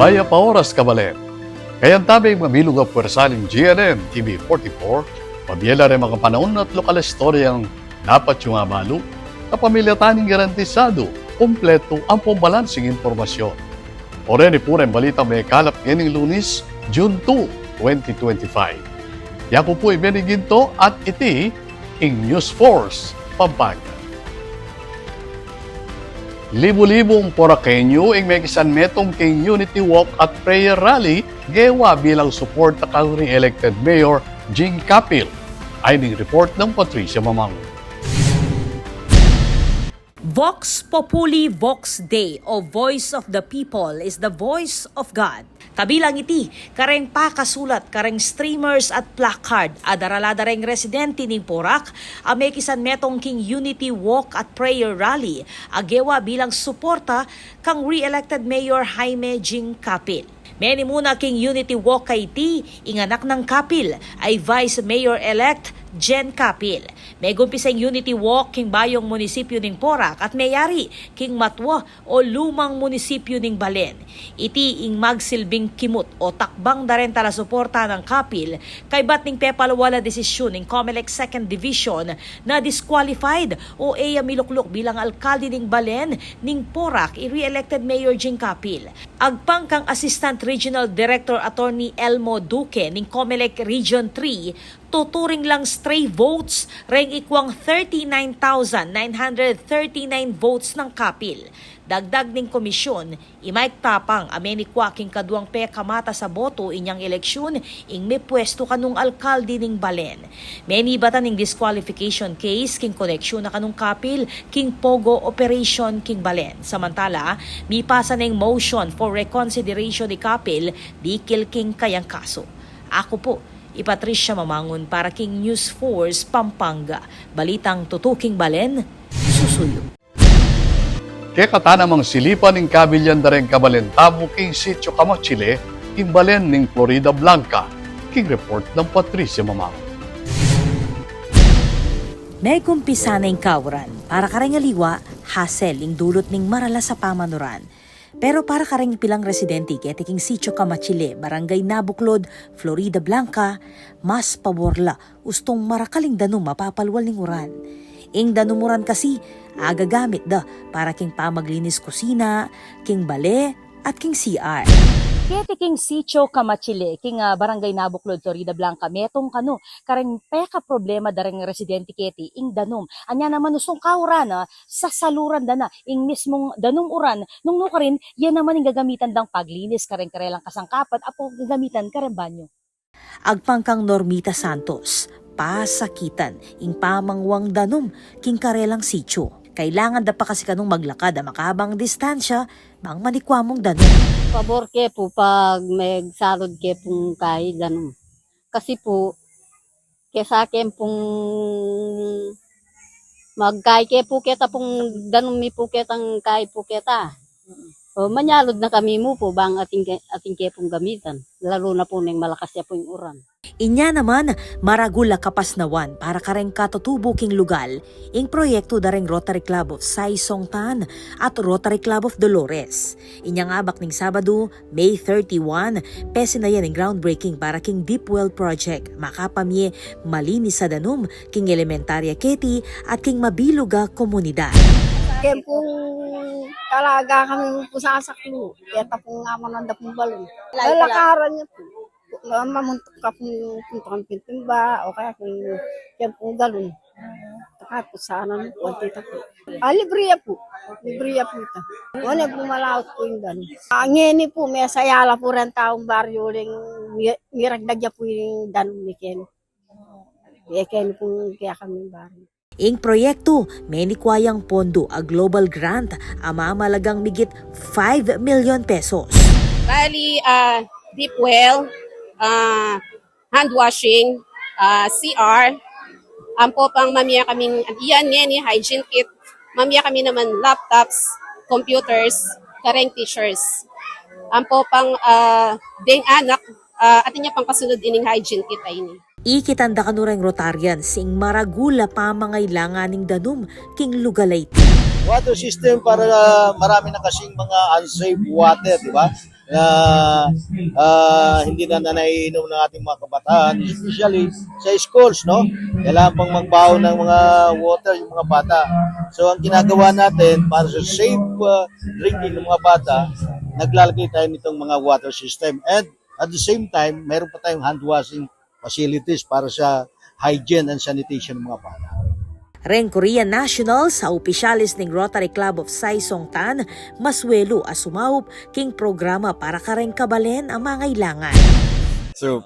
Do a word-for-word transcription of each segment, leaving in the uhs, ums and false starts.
Mayap a oras, kabalen. Kayang tabi mabilug a puwersa ning G N N T V forty-four, pabie la reng makapanaun at lokal a istoryang dapat yung abalu. Kapamilatan ning garantisadu, kumpletu ampong balansing impormasyon. O reni pu reng balitang mekalap ngening Lunes, June two, twenty twenty-five. Yaku pu i Benny Ginto at iti ing News Force Pampanga. Libu-libung Poraqueño ing mekisan metung king Unity Walk at Prayer Rally gewa bilang suporta kang re-elected Mayor Jing Capil. Ayni ing report nang Patricia Mamang. Vox Populi Vox Dei o Voice of the People is the voice of God. Kabilang iti kareng pakasulat kareng streamers at placard a darala da reng residente ning Porac a mekisan metung king Unity Walk at Prayer Rally a gewa bilang suporta kang re-elected Mayor Jaime Jing Capil. Menimuna king Unity Walk a iti ing anak nang Capil a i Vice Mayor-elect Jen Capil. Megumpisa ing Unity Walk king bayung munisipyu ning Porac at meyari king matua o lumang munisipyu ning balen. Iti ing magsilbing kimut o takbang da reng talasuporta nang Capil kaybat ning pepalwal a desisyun ning Comelec Second Division na disqualified o e ya milukluk bilang alkalde ning balen ning Porac i re-elected Mayor Jing Capil. Agpang kang Assistant Regional Director Attorney Elmo Duque ning Comelec Region three, tuturing lang stray votes reng ikwang thirty-nine thousand nine hundred thirty-nine votes nang Capil. Dagdag ning komisyon, i Mike Tapang a menikwa king kaduang pekamatas a boto inyang eleksyun ing mepwestu kanung alkalde ning balen. Menibatan ing disqualification case king koneksyun na kanung Capil king pogo operation king balen. Samantala, mipasa neng motion for reconsideration i Capil dikil king kayang kasu. Aku pu i Patricia Mamangun para king News Force Pampanga. Balitang tutu king balen, susuyu. Kekata namang silipan ing kabilyan da reng kabalen tamu king Sitio Kamachile, king balen ning Florida Blanca, king report nang Patricia Mamangun. Megumpisa na ing kauran, para kareng aliwa, hasel ing dulut ning maralas a pamanuran. Pero para kareng pilang residente keti king Sitio Kamachile, Barangay Nabuklod, Florida Blanca, mas pabor la ustung marakal ing danum a papalwal ning uran. Ing danum uran kasi, agagamit da para king pamaglinis kusina, king bale, at king C R. Keti king Sitio Kamachile, king, ah, Barangay Nabuklod, Florida Blanca, metung kanu kareng pekaproblema da reng residente keti ing danum. Anya naman ustung kauran, ah, sasaluran da na ing mismung danum uran, nung nukarin, ya naman ing gagamitan dang paglinis kareng karelang kasangkapan, apo gagamitan kareng banyo. Agpang kang Normita Santos, pasakitan ing pamangwang danum king karelang sitio. Kailangan da pa kasi kanung maglakad a makabang distansya bang manikwa mung danum. Pabor ke pu pag megsalud ke pung kai danum. Kasi pu, kesa ke pung magkai ke pu keta pung danum mi pu ketang kai pu keta. O, manyalud na kami mu pu bang atin ke, atin ke pung gamitan. Lalu na pu neng malakas ya pu ing uran. Inya naman, maragul a kapasnawan para kareng katutubu king lugal, ing proyektu da reng Rotary Club of Saysong Tan at Rotary Club of Dolores. Inyang abak ning Sabadu, May thirty-one, pesinan ing groundbreaking para king deep well project, makapamie malinis a danum king elementarya keti at king mabilug a komunidad. Keng pung talaga kami pu sasaklu, keta pung aman anda pung balun. Lalakaran ya pu. Mamuntuk ka pung puntukan pung timba, o kaya kung keng pung galun. Takapus sana, konti ta pu. Ah, libre ya pu. Libre ya pu ita. Wane pu malaut pu ing danum. Ah, ngeni pu, mesaya la pu reng taung baryu ling mi-, miragdag ya pu ing danum mi keni. E keni pu kaya kami baryu. Ing proyektu, menikwa yang pondu a global grant a mamalagang migit five million pesos. Bali, ah, deep well, ah, hand washing, ah, C R, ampo pang mamie kaming, iyan ngeni hygiene kit, mamie kami naman laptops, computers, kareng teachers. Ampo pang, ah, deng anak, ah, atin ya pang kasunod ining hygiene kit a ini. Ikitan da kanu reng Rotarians ing maragul a pamangailangan ning danum king lugal a iti. Water system para, ah, marami na kasing mga unsafe water, di ba? na, ah, hindi na, na naiinom ng ating mga kabataan, especially sa schools, no? Kailangan pang magbaon ng mga water yung mga bata. So, ang ginagawa natin para sa safe, ah, drinking ng mga bata, naglalagay tayo nitong mga water system. And at the same time, meron pa tayong hand washing facilities para sa hygiene and sanitation ng mga bata. Reng Korean nationals a opisyalis ning Rotary Club of Sai Songtan, masuelu a sumaup king programa para kareng kabalen a mangailangan. So,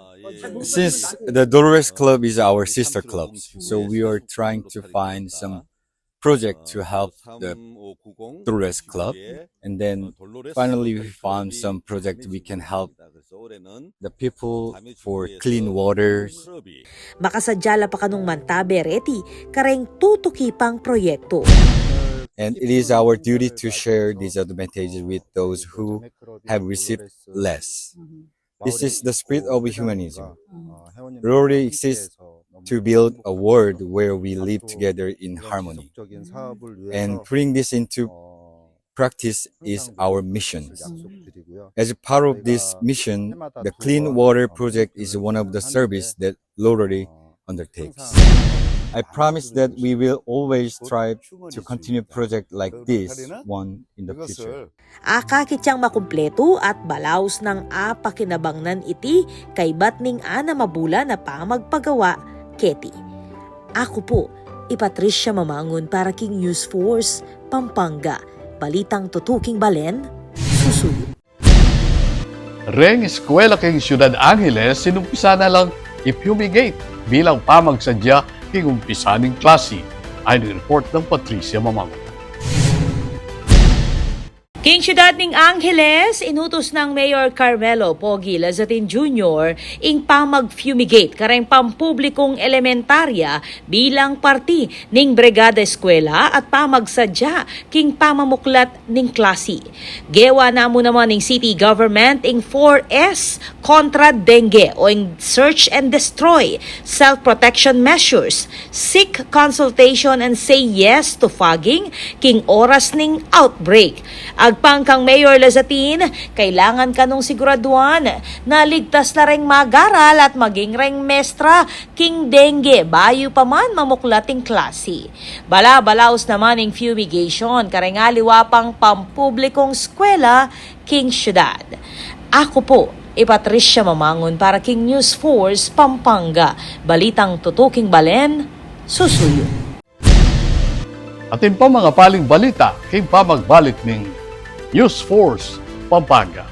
since the Dolores Club is our sister club, so we are trying to find some project to help the Dolores Club, and then finally we found some project we can help the people for clean waters. Makasadya la pa kanung mantabe reti kareng tutuki pang proyekto. And it is our duty to share these advantages with those who have received less. This is the spirit of humanism. Rotary exists to build a world where we live together in harmony. And putting this into practice is our mission. As a part of this mission, the Clean Water Project is one of the service that Rotary undertakes. I promise that we will always strive to continue project like this one in the future. Akakit yang makumpletu at balaus nang apakinabangnan iti kaybat ning anam a bulan a pamagpagawa keti. Aku pu i Patricia Mamangun para king News Force Pampanga, balitang tutuking balen, susuyu. Reng eskwela king Ciudad Angeles, inumpisa na lang i-fumigate bilang pamagsadya king umpisa ning klasi. Ayon king report nang Patricia Mamangun. King siyudad ning Angeles, inutus nang Mayor Carmelo Pogi Lazatin Junior ing pamag-fumigate kareng pampublikong elementarya bilang parti ning Brigada Eskwela at pamagsadya king pamamuklat ning klasi. Gewa na mu naman ning city government ing four S kontra dengue o ing search and destroy, self-protection measures, seek consultation and say yes to fogging king oras ning outbreak. Agpang kang Mayor Lazatin, kailangan kanung siguraduan na ligtas la reng mag-aral at maging reng mestra king dengue bayu pa man mamuklat ing klasi. Bala-balaus naman ing fumigation kareng aliwa pang pampublikong eskwela king siyudad. Aku pu i Patricia Mamangun para king News Force Pampanga, balitang tutuking balen, susuyu. Atin pang mangapaling balita king pamagbalik ning News Force Pampanga.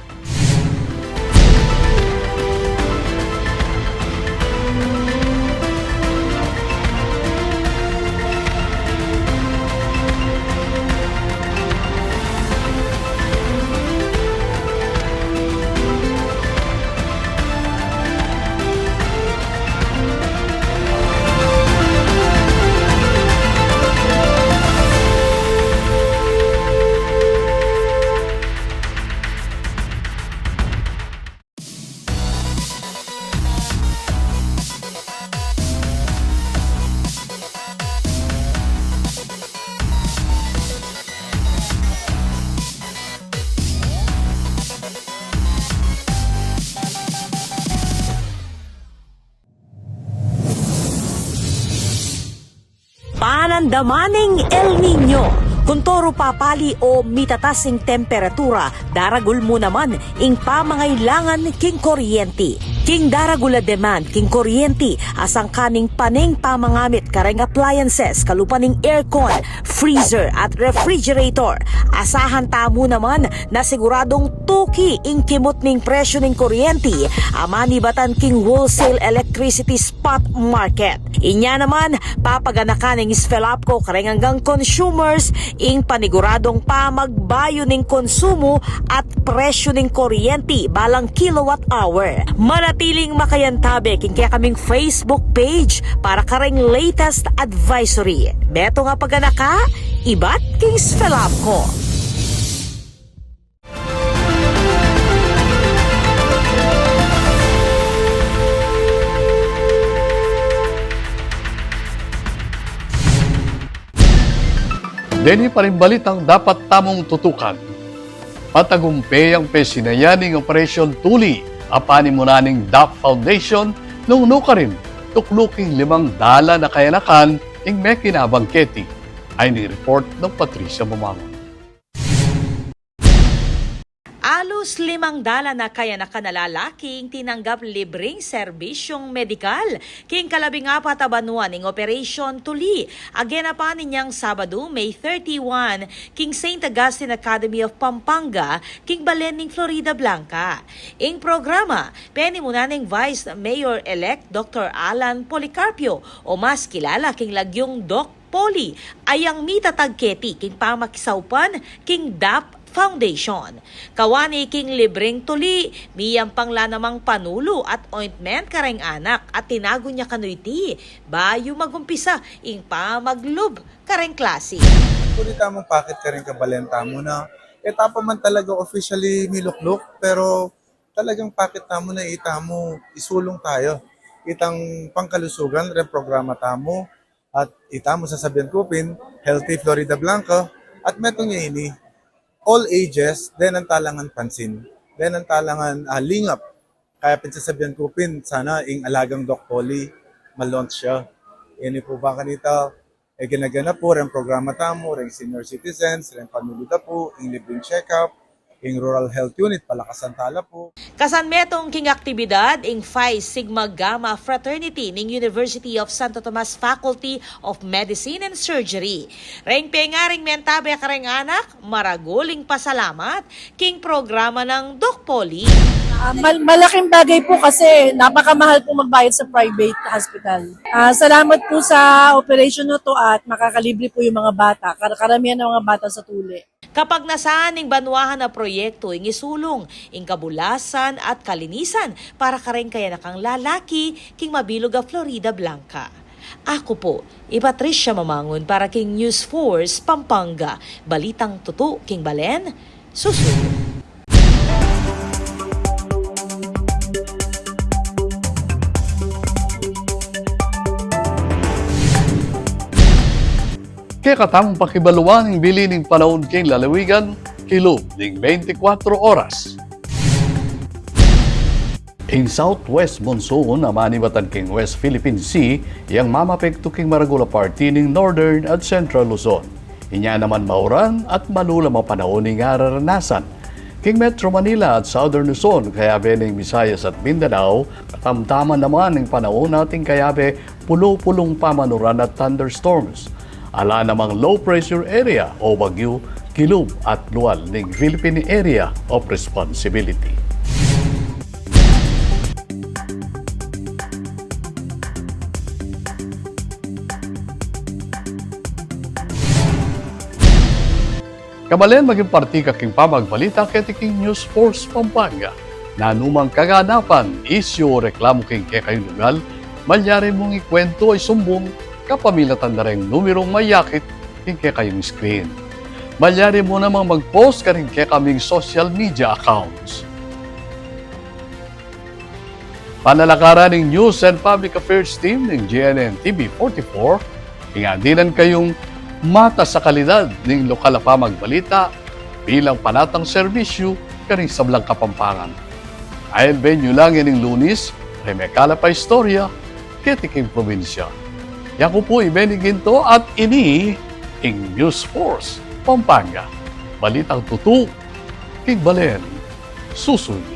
Panandaman ning El Niño. Kuntoru papali o mitatas ing temperatura, daragul mu naman ing pamangailangan king kuryenti. King daragul a demand king kuryenti, asangka ning paneng pamangamit kareng appliances, kalupa ning aircon, freezer, at refrigerator. Asahan tamu naman na siguradung tuki ing kimut ning presyu ning kuryenti a manibatan king wholesale electricity spot market. Inya naman, papaganakan ning SFELAPCO kareng anggang consumers ing paniguradung pamagbayu ning konsumu at presyu ning kuryenti balang kilowatt hour. Manatiling makayantabe king kekaming Facebook page para kareng latest advisory. Beto nga paganaka, ibat king SFELAPCO. Deni pa ring balitang dapat tamung tutukan. Matagumpe yang pesinayan ing Operation Tuli, a panimunan ning DAP Foundation, nung nukarin, tuklu king limang dalan a kayanakan ing mekinabang keti. Ayni ing report nang Patricia Mamangun. Alus limang dalan a kayanakan a lalaki ing tinanggap libreng serbisyung medikal king kalabing apat a banua ning Operation Tuli, a genapan inyang Sabadu, May thirty-one, king Saint Augustine Academy of Pampanga, king balen ning Floridablanca. Ing programa, penimunan neng Vice Mayor-elect Doktor Alan Policarpio, o mas kilala king lagyung Doc Poli, a yang mitatag keti king pamakisaupan king DAP Foundation. Kawani king libreng tuli, miyampang la namang panulu at ointment kareng anak at tinagun ya kanu iti bayu magumpisa ing pamaglub kareng klasi. Puri tamung pakit kareng kabalen tamu na, e ta pa man talaga officially milukluk, pero talagang pakit tamu na itamu isulung tamu itang pangkalusugan reng programa tamu. At itamu sasabian ku pin, Healthy Floridablanca, at metung ya ini, all ages, denan talangan pansin, denan talangan, ah, lingap. Kaya pin sasabian ku pin, sana ing alagang Doc Poli, ma-launch ya. Ini pu ba kanita, e, gana-gana pu, reng programa tamu, reng senior citizens, reng panulu da pu, ing libreng check-up, ing rural health unit, palakasan ta la pu. Kasan metung king aktibidad ing Phi Sigma Gamma Fraternity ning University of Santo Tomas Faculty of Medicine and Surgery. Reng pengaring mentabe kareng anak, maragul ing pasalamat king programa nang Doc Poli. Ah, mal-, malaking bagay po kasi napakamahal po magbayad sa private hospital. Ah, salamat po sa operation na to at makakalibre po yung mga bata, kar-, karamihan ng mga bata sa tuli. Kapagnasan ning banwahan a proyektu ing isulung ing kabulasan at kalinisan para kareng kayanakang lalaki king mabilug a Floridablanca. Aku pu i Patricia Mamangun para king News Force Pampanga, balitang tutu king balen, susuyu. Kekatamung pakibaluan ing bili ning panaun king lalawigan, kilub ning beintikwatro oras. Ing southwest monsoon a manibatan king West Philippine Sea, yang mamapektu king maragul a parti ning Northern at Central Luzon. Inya naman mauran at malulam a panaun ing araranasan king Metro Manila at Southern Luzon, kayabe ning Visayas at Mindanao, katamtaman naman ing panaun ating kayabe pulu-pulung pamanuran at thunderstorms. Ala namang low pressure area o bagyu, kilub at lual ning Philippine Area of Responsibility. Kabalen, maging parti ka king pamagbalita keti king News Force Pampanga. Nanumang kaganapan, isyu o reklamu king kekayung lugal, malyari mung ikuwentu o isumbung kapamilatan da reng numerung mayakit king kekayung screen. Malyari mu namang mag-post karing kekaming social media accounts. Panalakaran ning News and Public Affairs Team ning G N N T V forty-four, ing adinan kayung matas a kalidad ning lokal a pamagbalita bilang panatang serbisyu karing sablang Kapampangan. Ayan, venue lang ining Lunis, reng mekalap a istorya keti king probinsya. Yaku pu i Benny Ginto at ini ing News Force Pampanga. Balitang tutu king balen, susuyu.